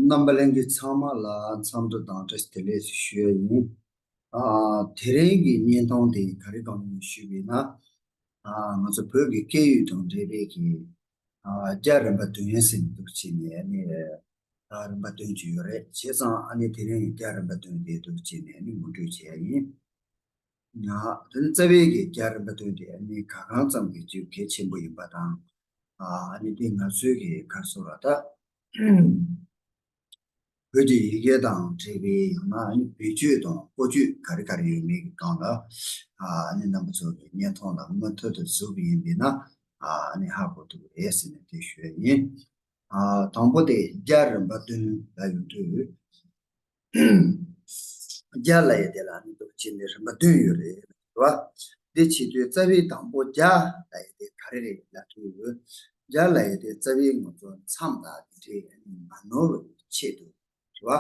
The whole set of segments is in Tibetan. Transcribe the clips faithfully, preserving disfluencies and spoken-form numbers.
རྣམ་པ་ལྷན་རྒྱས་ཚང་མ་ལ་འཚམས་འདྲི་དང་བཀྲ་ཤིས་བདེ་ལེགས་ཞུ་ཡ་ཡིན། ཨ། དེ་རིང་གི་བརྙན་ཐུང་དེ་ག་རེ་སྒང་ནས་ཞུས་པ་ཡིན་ན། ཨ། ང་ཚོ་བོད་ཀྱི་སྐད་ཡིག་དང་འབྲེལ་བའི་གི། ཨ། རྒྱ་རིམ་པ་བདུན་ཟེར་ནས་འདུག་བྱས་ནས་ནི། ཨ། རིམ་པ་བདུན་ཅིག་ཡོད་རེད། བྱས་ཙང་ཨ་ནི་དེ་རིང་གི་རྒྱ་རིམ་པ་བདུན་དེ་འདུག་བྱས་ནས་ནི་ངོ་སྤྲོད་བྱས་ཡ་ཡིན། ཡ། དེ་ནི་རྩ་བའི་གི་རྒྱ་རིམ་པ་བདུན་དེ་ཨ་ནི་ག་གང་ཙམ་གྱི་ཅིག་གལ་ཆེན་པོ་ཡིན་པ་དང་། ཨ། ཨ་ནི་དེ་ང་ཚོའི་གི་ག་རེ་ཟེར་དགོས་རེད་ད། བོད་ཀྱི་ཡི་གེ་དང་འབྲེལ་བའི་ཡང་ན་ཨ་ནི་བེད་སྤྱོད་དང་གོ་ཆོད་ག་རེ་ག་རེ་ཡོད་མེད་ཀྱི་སྒང་ལ། ཨ། ཨ་ནི་རྣམ་པ་ཚོ་གི་བརྙན་ཐུང་ལ་མུ་མཐུད་དུ་གཟིགས་པ་ཡིན་པས་ན། ཨ། ཨ་ནི་ཧ་གོ་ཐུབ་ཀྱི་རེད་ཟེར་ནས་དེ་ཞུ་ཡ་ཡིན། ཨ། དང་པོ་དེ་རྒྱ་རིམ་པ་བདུན་ལབ་ཡོང་དུས། རྒྱ་ལབ་ཡ་དེ་ལ་ནི་འདུག་བྱས་ནས་རིམ་པ་བདུན་ཡོད་རེད་བ། དེ་བྱེད་དུས་རྩ་བའི་དང་པོ་རྒྱ་ལབ་ཡ་དེ་ག་རེ་རེད་ལབ་དུས། རྒྱ་ལབ་ཡ་དེ་རྩ་བའི་ང་ཚོ་མཚམས་དང་དེ་འདྲའི་མ་ནོར་བའི་ཆེད་དུ་རེད་བ།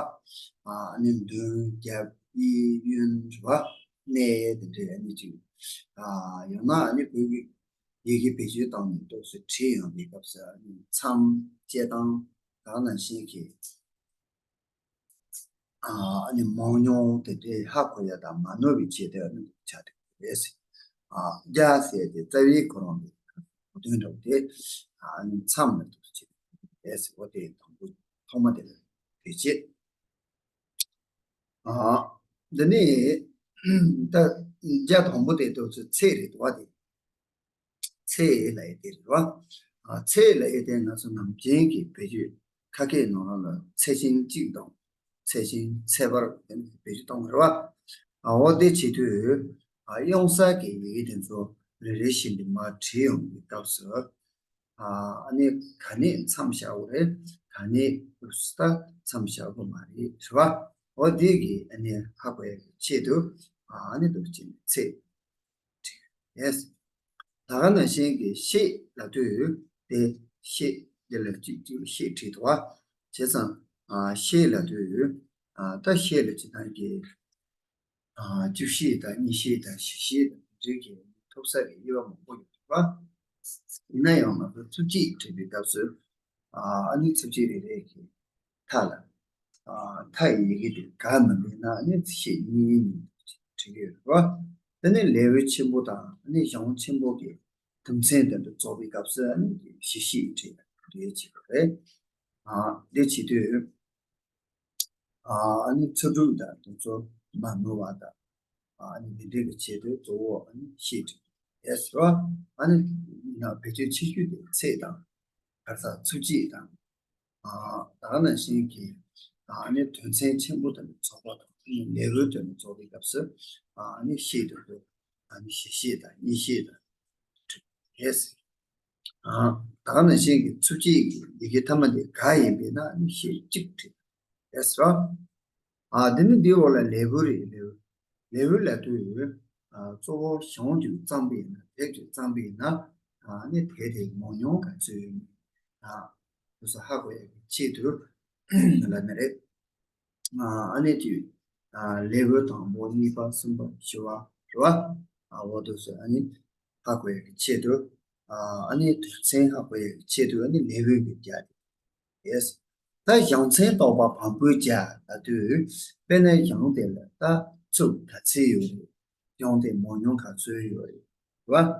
ཨ་ནི་མདུན་རྒྱབ་གཉིས་གཡོན་རེད་བ། སྣེ་དེ་འདྲའི་ཨ་ནི་ཅིག་ཨ། ཡང་ན་ཨ་ནི་བོད་ཀྱི་ཡི་གེ་བེད་སྤྱོད་བཏང་ནས་འདུག་སེ་བྲིས་ཡོང་བའི་སྐབས་སུ་ཨ་ནི་མཚམས་བཅད་སྟངས་ད་ག་ནང་བཞིན་གྱི། ཨ། ཨ་ནི་མང་ཉུང་དེ་འདྲའི་ཧ་གོ་ཡ་དང་མ་ནོར་བའི་ཆེད་དུ་ཨ་ནི་ཆགས་བསྡད་ཡོད་རེད། ཨ། རྒྱ་ཟེར་ཏེ་རྩ་བའི་ཁོ་རང་གི་གོ་དོན་འདྲ་བོ་དེ། ཨ། ཨ་ནི་མཚམས་ལ་འདུག་ཅེས་རེད། འོ་དེ་དང་པོ་ཐོག་མ་དེ་ལ་དེ་བྱེད། ཨ། འདི་ནི་ད་རྒྱ་དང་པོ་དེ་འདུག་ཚེ་རེད་དོ་དེ། ཚེ་ལབ་ཡ་དེ་རེད་བ། ཨ། ཚེ་ལབ་ཡ་དེ་ང་ཚོ་ནམ་རྒྱུན་གྱི་བེད་སྤྱོད་ཁ་སྐད་ནང་ལ་ཚེས་ཆེན་གཅིག་དང་ཚེས་ཆེན་ཚེས་པར་དེ་ནི་བེད་སྤྱོད་གཏོང་གི་རེད་བ། ཨ། འོ་དེ་བྱེད་དུས། ཨ། གཡོན་ས་གི་ཡི་གེ་དེ་ཚོ་རེ་རེ་བཞིན་དུ་མར་བྲིས་ཡོང་གི་སྐབས་སུ། ཨ། ཨ་ནི་ག་ནས་མཚམས་བཞག་དགོས་རེད། ག་ནས་ཨུ་སུ་ད་མཚམས་བཞག་དགོས་མ་རེད་རེད་བ། འོ་དེ་གི་ཨ་ནི་ཧ་གོ་ཡ་གི་ཆེད་དུ། ཨ། ཨ་ནི་འདུག་ཅེས་ཚེ། ཡེས། ད་ག་ནང་བཞིན་གྱི་ཤེས་ལབ་དུས་དེ་ཤེས་དེ་ལ་གཅིག་གཅིག་ཤེས་བྲིས་འདུག་བ། བྱས་ཙང་། ཨ། ཤེས་ལབ་དུས། ཨ། ད་ཤེས་ལ་སྤྱིར་བཏང་གི། ཨ། བཅུ་ཤེས་དང་གཉིས་ཤེས་དང་བཞི་ཤེས་དང་དེ་འདྲའི་གི་ཐོབ་ས་གི་དབྱེ་བ་མང་པོ་ཡོད་འདུག་བ། ཡིན་ན་ཡང་ང་ཚོ་ཚིགས་བཅད་བྲིས་པའི་སྐབས་སུ། ཨ། ཨ་ནི་ཚིགས་བཅད་རེ་རེ་གི་མཐའ་ལ། ཨ། མཐའ་ཡི་ཡི་གེ་དེ་ག་མི་འདུག་ན་ཨ་ནི་ཤེས་གཉིས་གཉིས་བྲིས་ཀྱི་ཡོད་རེད་བ། དེ་ནས་ལེའུ་ཆེན་པོ་དང་ཨ་ནི་གཞུང་ཆེན་པོ་གི་དོན་ཚན་དེ་འདྲ་རྫོགས་པའི་སྐབས་སུ་ཨ་ནི་བཞི་ཤེས་བྲིས་པ་དེ་བྱེད་དགོས་རེད། ཨ། དེ་བྱེད་དུས། ཨ། ཨ་ནི་ཚིག་གྲུབ་དང་དེ་ཚོ་མ་ནོར་བ་དང་། ཨ་ནི་འདི་འདྲའི་གི་ཆེད་དུ་གཙོ་བོ་ཨ་ནི་ཤེས་བྲིས་ཡས་སོ། ཨ་ནི་ན་བེད་སྤྱོད་ཆེ་ཤོས་དེ་ཚེ་དང་། ག་ས་ཚིགས་བཅད་དང་། ཨ། ད་ག་ནང་བཞིན་གྱི། ཨ་ནི་དོན་ཚན་ཆེན་པོ་དེ་ཚོ་རྫོགས་པ་དང་ཨ་ནི་ལེའུ་དེ་ཚོ་རྫོགས་པའི་སྐབས་སུ། ཨ་ནི་ཤེས་དེ་ཚོ་ཨ་ནི་བཞི་ཤེས་དང་གཉིས་ཤེས་དང་། ཡས། ཨ། ད་ག་ནང་བཞིན་གྱི་ཚིགས་བཅད་ཀྱི་ཡི་གེ་མཐའ་མ་དེ་ག་ཡིན་པས་ན་ཨ་ནི་ཤེས་གཅིག་བྲིས་ཡས་རོ། ཨ། དེ་ནི་འདིའི་འོག་ལ་ལེའུ་རེད། ལེའུ། ལེའུ་ལབ་དུས། ཨ། གཙོ་བོ་གཞུང་དེ་བརྩམས་པ་ཡིན་ན་དེབ་དེ་བརྩམས་པ་ཡིན་ན། ཨ་ནི་དེབ་དེ་མང་ཉུང་ག་ཚོད་ཡོད་མེད། ཨ། དེ་ཚོ་ཧ་གོ་ཡག་གི་ཆེད་དུ་ལབ་ནི་རེད། ཨ། ཨ་ནི་དེ། ཨ། ལེའུ་དང་པོ་གཉིས་པ་གསུམ་པ་བཞི་པ་རེད་བ། ཨ། འོ་དེ་ཚོ་ཨ་ནི་ཧ་གོ་ཡག་གི་ཆེད་དུ། ཨ། ཨ་ནི་དོན་ཚན་ཧ་གོ་ཡག་གི་ཆེད་དུ་ཨ་ནི་ལེའུ་གི་རྒྱ་དེ། ཡས། ད་གཞུང་ཚན་དོགས་པ་བམ་པོའི་རྒྱ་ལབ་དུས། དཔེར་ན་གཞུང་དེ་ལ་ད་ཚིགས་ག་ཚོད་ཡོད་རེད། གཞུང་དེ་མང་ཉུང་ག་ཚོད་ཡོད་རེད། རེད་བ།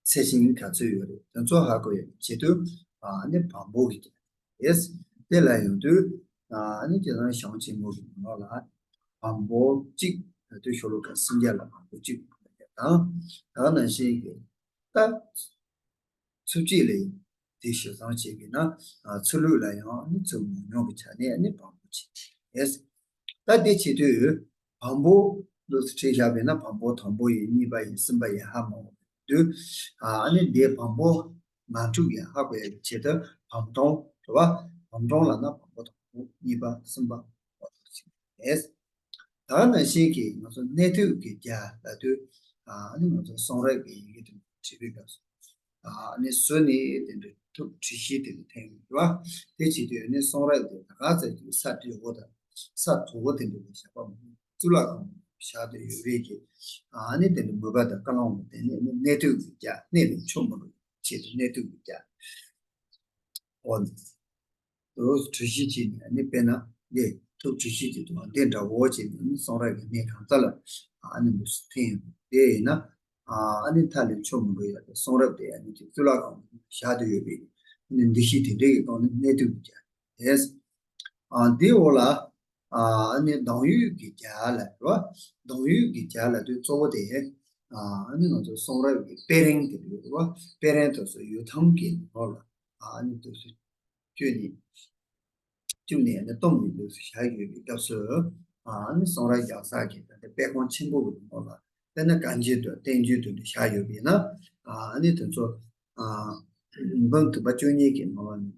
ཚེས་ཆེན་ག་ཚོད་ཡོད་རེད། དེ་ཚོ་ཧ་གོ་ཡག་ཆེད་དུ། ཨ་ནི་བམ་པོ་གི་རྒྱ། ཡས། དེ་ལ་ཡོང་དུས། ཨ་ནི་ཁྱེད་རང་གཞུང་ཆེན་མོ་གི་ནང་ལ་བམ་པོ་གཅིག་ལབ་དུས་ཤོ་ལོ་ཀ་སུམ་བརྒྱ་ལ་བམ་པོ་གཅིག་དང་། ད་ག་ནང་བཞིན་གྱི། ད། ཚིགས་བཅད་ལ་ཡང་དེ་ཞིབ་ཚང་བྱས་པས་ན། ཨ། ཚིག་ལྷུག་ལ་ཡང་ཨ་ནི་ཚིག་མང་ཉུང་གི་ཆ་ནས་ཨ་ནི་བམ་པོ་བྱེད་ཀྱི་ཡོད། ད་དེ་བྱེད་དུས་བམ་པོ་འདུག་སེ་བྲིས་བཞག་པས་ན་བམ་པོ་དང་པོ་ཡིན། གཉིས་པ་ཡིན། གསུམ་པ་ཡིན། ཧ་མ་གོ་དུས། ཨ། ཨ་ནི་དེ་བམ་པོ་མ་འཁྲུག་ཡང་ཧ་གོ་ཡག་གི་ཆེད་དུ་བམ་སྟོང་རེད་བ། བམ་སྟོང་ལབ་ན་བམ་པོ་དང་པོ་གཉིས་པ་གསུམ་པ་འོ་དེ་བྱེད་ཀྱི་ཡོད། ད་ག་ནང་བཞིན་གྱི་ང་ཚོ་གནས་ཐིག་གི་རྒྱ་ལབ་དུས། ཨ་ནི་ང་ཚོ་གསུང་རབ་ཀྱི་ཡི་གེ་དེ་བྲིས་པའི་སྐབས་སུ། ཨ་ནི་ཟུར་ནས་དེ་འདྲ་ཐུགས་བྲིས་གཞི་དེ་འདྲ་འཐེན་ཡོད་པ། དེ་བྱེད་དུས་ནི་གསུང་རབ་དེ་ད་ག་ཚོད་ཀྱི་ས་བྲིས་འོ་དང་ས་དྲོ་བོ་དེ་འདྲ་ལ་བཞག་པ་མ་གཏོགས་གཙུག་ལག་ཁང་བཞག་དུ་ཡོད་རེད་ཀྱི། ཨ་ནི་དེ་འདྲ་མོས་པ་དང་བཀའ་སློབ་དེ་ནི་གནས་ཐིག་གི་རྒྱ། གནས་ལས་ཆོག་མི་རུང་ཆེད་དུ་གནས་ཐིག་གི་རྒྱ། འོ། དུ་བྲིས་གཞི་བྱས་ནས་ནི་དཔེར་ན། འདི་ཐུགས་བྲེལ་བཤད་ཀྱི་འདུག་འདི་འདྲ་བོ་བྱས་ནས་ནི་གསུང་རབ་ཀྱི་གནས་གང་ས་ལ་ཨ་ནི་འདུག་སེ་འཐེན་ཡོང་དེ་ཡིན་ན། ཨ་ནི་མཐའ་ལས་ཆོ་མི་འགྲོ་ཡ་དེ་གསུང་རབ་དེ་ཨ་ནི་ཀྱི་གཙུག་ལག་ཁང་བཞག་དུ་ཡོད་པའི་ཨ་ནི་འདུ་ཤེས་དེ་འདྲའི་གི་སྒང་ནས་གནས་དུས་ཀྱི་རྒྱ་དེ། ཨ་འདི་འོག་ལ་ཨ་ནི་གདུང་ཡུལ་གྱི་རྒྱ་ལ་རེད་བ། གདུང་ཡུལ་གྱི་རྒྱ་ལ་དུས་གཙོ་བོ་དེ་ཨ་ནི་ང་ཚོ་གསུང་རབ་ཀྱི་དཔེ་རིང་དེ་རེད་བ། དཔེ་རིང་དུ་སོ་ཡུལ་ཐམ་གྱི་ནང་ལ་ཨ་ནི་དུ་སོ་བཅུ་ནས་བཅུ་ནས་ནི་གཏུམ་ནས་འདུག་སེ་བཞག་ཡོད་པའི་སྐབས་སུ་ཨ་ནི་གསུང་རབ་རྒྱག་ས་གི་ད་ལྟ་དཔེ་ཁང་ཆེན་པོ་གི་ནང་ལ་དཔེར་ན་བཀའ་འགྱུར་དང་བསྟན་འགྱུར་དུ་འདི་བཞག་ཡོད་པས་ན་ཨ་ནི་དེ་ཚོ་ཨ་འབུམ་དུམ་པ་བཅུ་གཉིས་ཀྱི་ནང་ལ་ནི་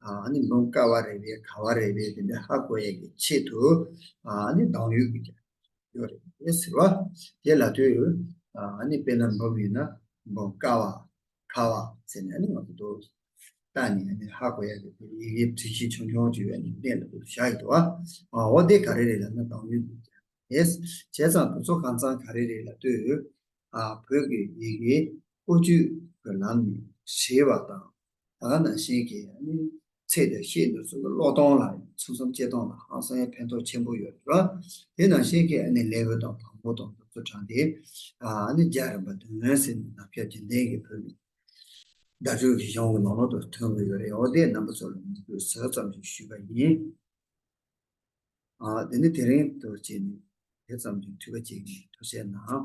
ཨ་ནི་འབུམ་དཀའ་བ་རེད་པས་ག་བ་རེད་པས་དེ་འདྲ་ཧ་གོ་ཡས་ཀྱི་ཆེད་དུ་ཨ་ནི་གདུང་ཡུལ་གྱི་ཡོད་རེད་ཟེར་བ། དེ་ལ་དུས་ཨ་ནི་དཔེར་ན་འབུམ་ཡིན་ན་འབུམ་དཀའ་བ་ཁ་བ་ཟེར་ནས་ཨ་ནི་ང་ཚོ་ལྟ་ནས་ཨ་ནི་ཧ་གོ་ཡ་རེད། ཡི་གེ་བྲིས་གཞི་ཆུང་ཆུང་བྲིས་པའི་ཨ་ནི་གནས་ལ་འདུག་བཞག་ཡོད་དོ། ཨ་འོ་དེ་ག་རེ་རེད་ལབ་ན་གདུང་ཡུལ་འདུག་ཟེར། བྱས་ཙང་དེ་ཚོ་གང་ཚང་ག་རེ་རེད་ལབ་དུས་ཨ་བོད་ཀྱི་ཡི་གེ་བཀོལ་སྤྱོད་ཀྱི་ལམ་ནས་བྲིས་པ་དང་། ད་ག་ནང་བཞིན་གྱི་ཨ་ནི་ཚེ་དང་ཤེས་འདོད་སོགས་ཀྱི་ཀློག་སྟངས་ལ་ཚུལ་གསུམ་སྤྱོད་སྟངས་ལ་ཧང་སང་ཡང་ཕན་ཐོགས་ཆེན་པོ་ཡོད་རེད། དེ་ནང་བཞིན་གྱི་ཨ་ནི་ལེའུ་དང་བམ་པོ་དང་དེ་ཚོ་དྲངས་ཏེ་ཨ་ནི་རྒྱ་རིམ་པ་བདུན་ཟེར་ནས་ནམ་ཞག་རྒྱུན་ལྡན་གྱི་བོད་མི་བརྡ་སྤྲོད་ཀྱི་གཞུང་གི་ནང་ལོགས་དུ་ཐོན་གྱི་ཡོད་རེད། འོ་དེ་རྣམ་པ་ཚོ་ལ་ངོ་སྤྲོད་ཟུར་ཙམ་ཞིག་ཞུས་པ་ཡིན། ཨ་དེ་ནི་དེ་རིང་དུ་བྱས་ནས་དེ་ཙམ་གྱི་འཐུས་པ་བྱེད་ཀྱི་ཐུགས་རྗེ་གནང་།